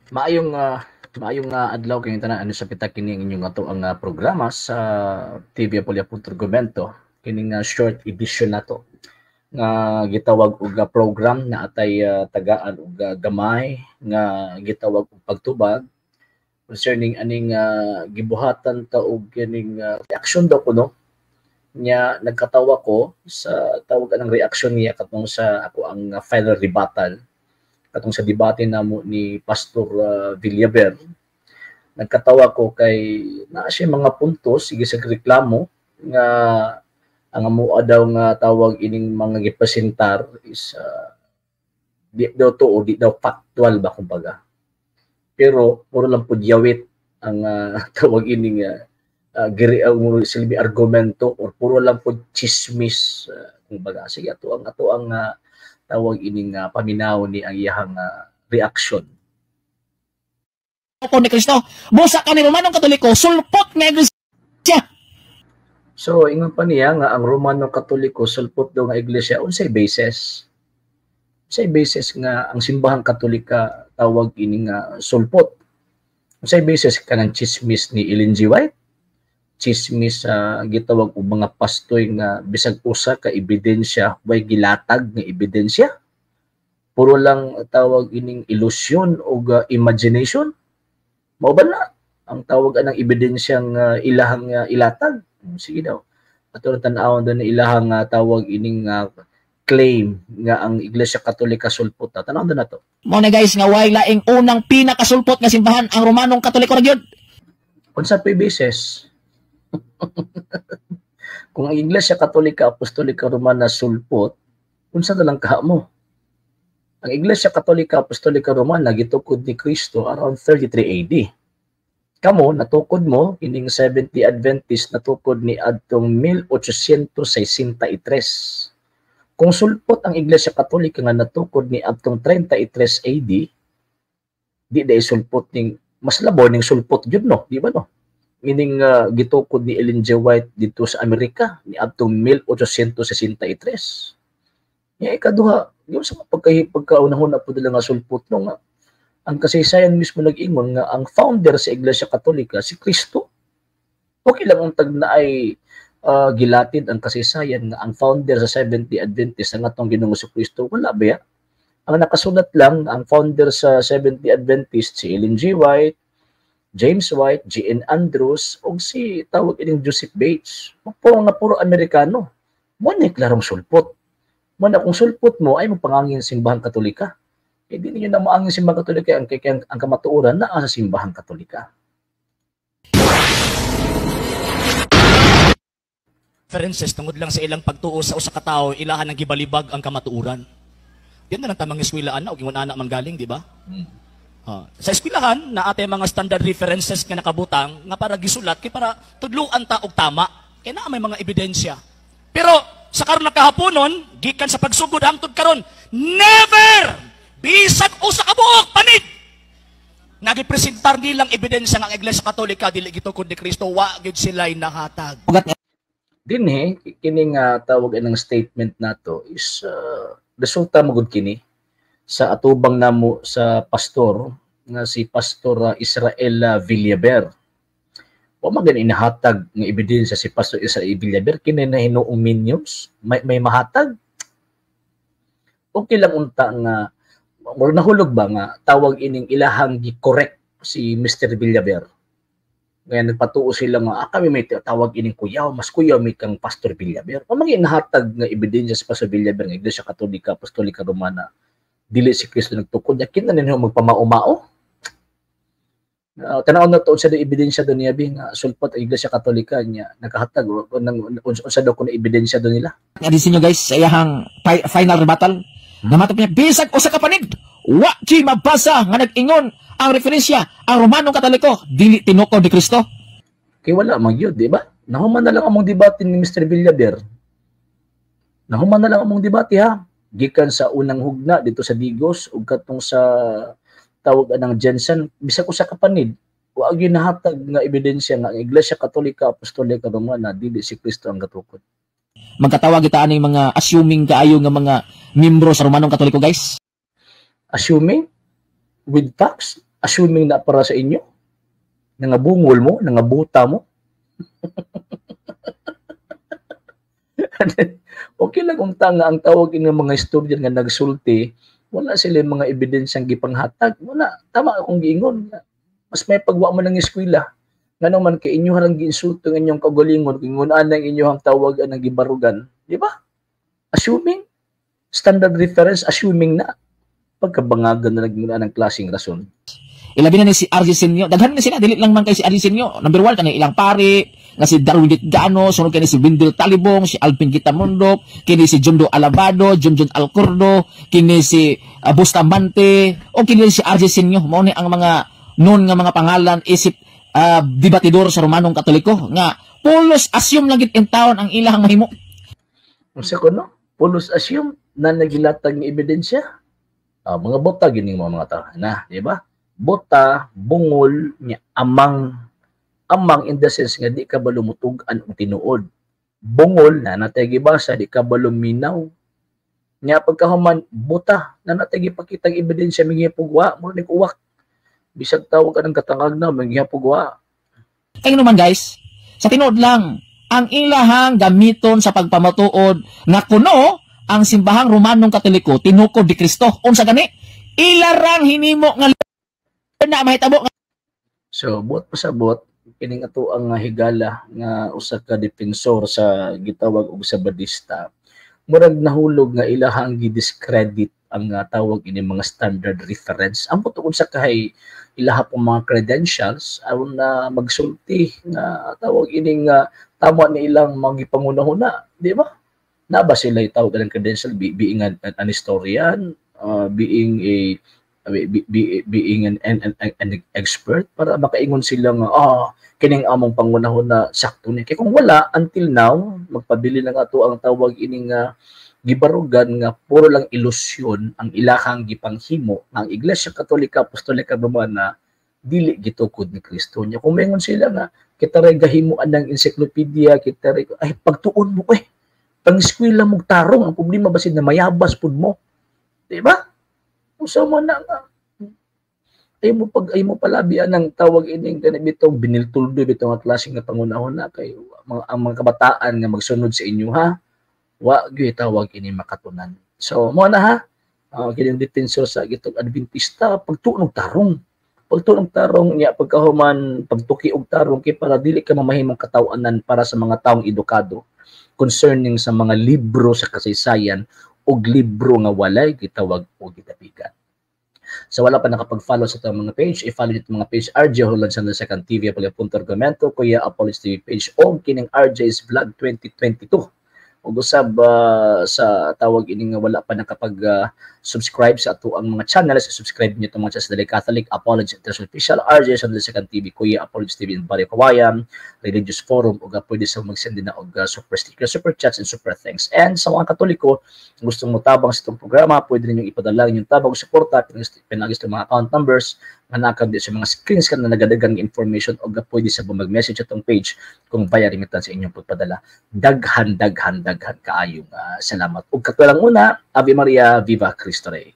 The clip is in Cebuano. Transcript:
Maayong adlaw kayong tanan, ano sa pita kini ang inyong ato ang programa sa TV Apulia Argumento, kining short edition nato nga gitawag og program na atay tagaan og gamay nga gitawag og pagtubag concerning aning gibuhatan ta og kining reaksyon daw kuno nya. Nagkatawa ko sa tawag anang reaksyon niya katong sa ako ang final rebuttal katong sa debate namo ni Pastor Villaver. Nagkatawa ko kay naa siya mga puntos, sige sa reklamo nga ang amoa daw nga tawag ining mga gipresentar is di daw to o di daw factual ba kumbaga. Pero puro lang pud yawit ang tawag ining giri silbi argumento or puro lang pud chismis kumbaga. Sige, ato ang tawag ining paminaw ni ang iyahang reaksyon. Ko ni Kristo. Busa ka ni Romanong Katoliko, sulpot nga iglesia. So ingon pa niya nga ang Romano Katoliko sulpot daw nga iglesia. Unsay basis? Unsay basis nga ang simbahang Katolika tawag ini nga sulpot? Unsay basis kanang chismis ni Ellen G. White? Chismis sa gitawag og mga pastoy nga bisag usa ka ebidensya way gilatag nga ebidensya, puro lang tawag ining ilusyon og imagination. Mao ba na ang tawag anang ebidensyang ilahang ilatag? Sige daw, ato tan-awon do ni ilahang tawag ining claim nga ang Iglesia Katolika sulpot. Tan-awon do nato. Mao na guys nga way laing unang pinakasulpot nga simbahan, ang Romanong Katoliko ra gyud. Unsa pa basis? Kung ang Iglesia Katolika Apostolika Romana sulpot, unsa na lang kaha mo? Ang Iglesia Katolika Apostolika Romana gitukod ni Kristo around 33 AD. Kamo natukod mo kining Seventh-day Adventist natukod ni adtong 1863. Kung sulpot ang Iglesia Katolika nga natukod ni adtong 33 AD, di dai sulpot ning mas labaw ning sulpot jud no, di ba no? Ining gitukod ni Ellen G. White dito sa Amerika ni adtong 1863. Nya ikaduha, di sa pagkaunahon na po nila nga sulpot no, nga ang kasaysayan mismo nag-ingon nga ang founder sa Iglesia Katolika si Kristo. Okay lang ang tag na ay gilatid ang kasaysayan nga ang founder sa Seventh-day Adventist ang atong Ginoong Kristo, wala ba ya? Ang nakasulat lang ang founder sa Seventh-day Adventist si Ellen G. White, James White, G.N. Andrews, o si tawag ining Joseph Bates. Puro nga puro Amerikano. Mo ni klarong sulpot. Mo na kung sulpot mo ay magpangangin simbahang Katolika. Eh di ninyo na maangin simbahang Katolika ang kamatuoran naa sa simbahang Katolika. References tungod lang sa ilang pagtuo sa usa ka tawo, ilahan ang gibalibag ang kamatuoran. Yan na lang tamang eskwelaan na og ingon ana manggaling, di ba? Sa eskwelahan, na ate mga standard references nga nakabutang nga para gisulat kay para tudluan ta og tama kay naa may mga ebidensya. Pero sa karon na kahaponon, gikan sa pagsugod hangtod karon, never bisag usa ka buok panid nga gipresentar nilang ebidensya nga ang Iglesia Katolika dili gitukod ni Kristo, wa gyud sila'y nahatag. Dinhi kining tawag anang statement nato is resulta magud kini sa atubang namo sa pastor nga si Pastor Israel Villaver. Wa man gani inahatag nga ebidensya si Pastor Israel Villaver kini na hinuong minions may mahatag. Okay lang unta nga or nahulog ba nga tawag ining ilahang gi-correct si Mr. Villaver. Ngayon nagpatuo sila nga kami may tawag ining kuyaw, mas kuyaw may kang Pastor Villaver. Wa man gani inahatag nga ebidensya si Pastor Villaver nga Iglesia Katolika Apostolika Romana dili si Kristo nagtukod. Yakin na ninyo magpamao-mao. Tan-awon na to sa ebidensya do niya bi nga sulpot ang Iglesia Katolika niya nakahatag unsa daw kuno ebidensya do nila. Nga disinyo guys sa iyahang final rebuttal. Namatop niya bisag usa ka panid wa di mabasa nga nag-ingon ang referensya ang Romanong Katoliko dili tinukod ni Kristo. Kay wala man gyud, di ba? Nahuman na lang among debate ni Mr. Villaver. Nahuman na lang among debate ha. Gikan sa unang hugna dito sa Digos ug katong sa tawag anang Jensen, bisag usa ka panid wa gyud nahatag nga ebidensya nga ang Iglesia Katolika Apostolika Romana dili si Kristo ang gatukod. Magkatawag kita aning mga assuming kaayo nga mga miyembro sa Romanong Katoliko guys. Assuming with facts. Assuming na para sa inyo, nangabungol mo, nangabuta mo. Okay lang kung tanga ang tawag ng mga historian nga nagsulti, wala sila mga ebidensyang gipanghatag. Wala, tama akong giingon. Mas may pagwa mo ng eskwela. Ngano man kay inyo harang giinsulto ang inyong kaugalingon, kung anang inyong tawag ang gibarugan, di ba? Assuming standard reference, assuming na pagkabangagan na naging ng klaseng rason. Ilabi na ni si RJ Senyo. Daghan na sila, dili lang man kay si RJ Senyo. Number 1 kani ilang pare, nga si Darwin Gitgano, sunod kani si Wendell Talibong, si Alvin Gitamundok, kini si Jundo Alabado, Junjun Alcordo, kini si Bustamante, o kini si RJ Senyo. Mao ni ang mga known nga mga pangalan isip debatidor sa Romanong Katoliko nga pulos assume lang gid in town ang ilang mahimo. Unsa ko no? Pulos assume na nagilatag ng ebidensya. Mga bota gining mga tao na, di ba? Bota, bungol, nya amang, amang in the sense nga di ka ba lumutug-an og tinuod. Bungol na natay gibasa, di ka ba luminaw. Nya pagkahuman buta na natay gipakitang ebidensya minghipugwa, mo ni uwak. Bisag tawag ka ng katangag na minghipugwa. Kaya naman guys, sa tinuod lang ang ilahang gamiton sa pagpamatuod nga kuno ang simbahang Romanong Katoliko tinukod di Kristo. Unsa gani? Ilarang hinimo nga na mahitabo nga. So buot pasabot kining ato ang higala nga usa ka defensor sa gitawag og Sabadista, murag nahulog nga ilahang gidiscredit ang tawag ini mga standard reference. Ang tungod sa kahay ilaha pong mga credentials aron na magsulti nga tawag ining tama ni ilang magipangunahuna, di ba? Na ba sila itawag ang credential being an historian, being a being an expert para makaingon sila nga kining among pangunahon na sakto ni. Kay kung wala until now magpabili lang ato ang tawag ining gibarugan nga puro lang ilusyon ang ilahang gipanghimo ang Iglesia Katolika Apostolika Romana dili gitukod ni Kristo. Nya kung maingon sila nga kita ray gahimuan ng encyclopedia, kita ray ay pagtuon mo eh pangiskwela mong tarong ang problema basin na mayabas pud mo, di ba? Usa man na nga ay mo pag ay mo palabian ng tawag ining kanang bitong biniltuldo bitong nga klase nga pangunahon na kay mga, ang mga kabataan nga magsunod sa inyo ha wa gyud tawag ini makatunan. So mo na ha kining defensor sa gitong Adventista pagtuon og tarong, pagtuon og tarong niya pagkahuman pagtuki og tarong kay para dili ka mamahimong kataw-anan para sa mga taong edukado concerning sa mga libro sa kasaysayan og libro nga walay gitawag o gitapikan. So wala pa nakapag-follow sa itong mga page, i-follow nyo itong mga page RJ Holland sa Second TV, Apollo Argumento, Kuya Apollo TV page, o kining RJ's Vlog 2022. Ug usab sa tawag ini nga wala pa nakapag-subscribe sa ato ang mga channels, subscribe niyo itong mga channels Dali Catholic, Apology International Official, RJ sa Second TV, Kuya Apology TV in Barrio Kawayan, Religious Forum, ug pwede sa mag-send din na og super sticker, super chats, and super thanks. And sa mga Katoliko, gustong motabang sa itong programa, pwede ninyong ipadala inyong tabang suporta, pinagis itong mga account numbers, nga nakabit sa mga screens ka na nagadagang information, o pwede sa mag-message atong page kung via remittance sa inyong pagpadala. Daghan, daghan, daghan kaayong salamat. Ug katulang una, Ave Maria, Viva Cristo Rey.